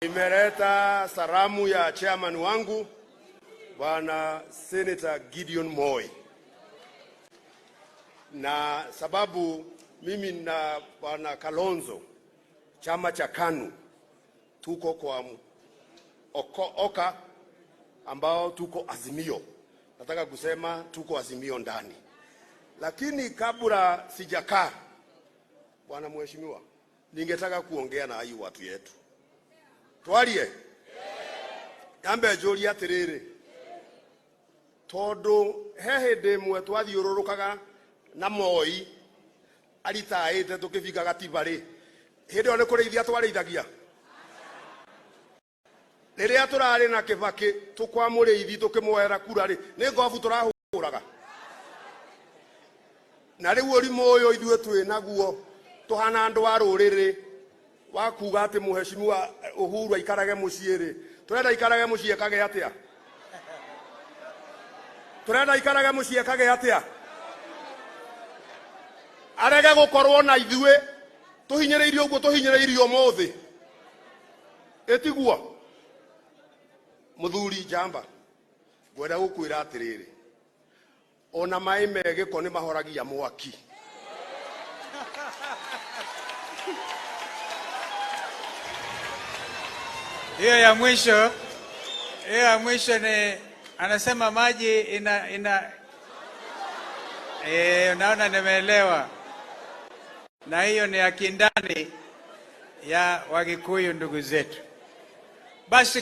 Nimeleta salamu ya chairman wangu Bwana Senator Gideon Moi, na sababu mimi na Bwana Kalonzo chama cha KANU tuko kwa OKA ambao tuko Azimio. Nataka kusema tuko Azimio ndani, lakini kabla sijakaa, bwana mheshimiwa, ningetaka kuongea na hii watu yetu twarie nyambe njũrie atĩrĩrĩ tondũ he hĩndĩ ĩmwe twathiũrũrũkaga na Moi aritaĩte tũkĩbinga gatiba rĩ, hĩndĩ ĩyo nĩ kũrĩithia twarĩithagia. Rĩrĩa tũrarĩ na Kĩbakĩ tũkwa mũrĩithi tũkĩmuoera kura rĩ, nĩ ngobu tũrahũraga. Na rĩu ũrimũ ũyũ ithuĩ twĩ naguo tũhana andũ a rũrĩrĩ wa kuga atĩ mũheshimiwa Uhuru aikarage mũciĩ rĩ, tũrenda aikarage mũciĩ ekage atĩa? Tũrenda aikarage mũciĩ ekage atĩa? Arege gũkorwo na ithuĩ tũhinyĩrĩirio ũguo tũhinyĩrĩirio ũmũthĩ, ĩtiguo? Mũthuri njamba, ngwenda gũkwĩra atĩrĩrĩ, ona maĩ me gĩko nĩ mahoragia mwaki. Hiyo ya mwisho, hiyo ya mwisho ni anasema maji ina unaona nimeelewa. Na hiyo ni ya kindani ya Wakikuyu ndugu zetu. Basi.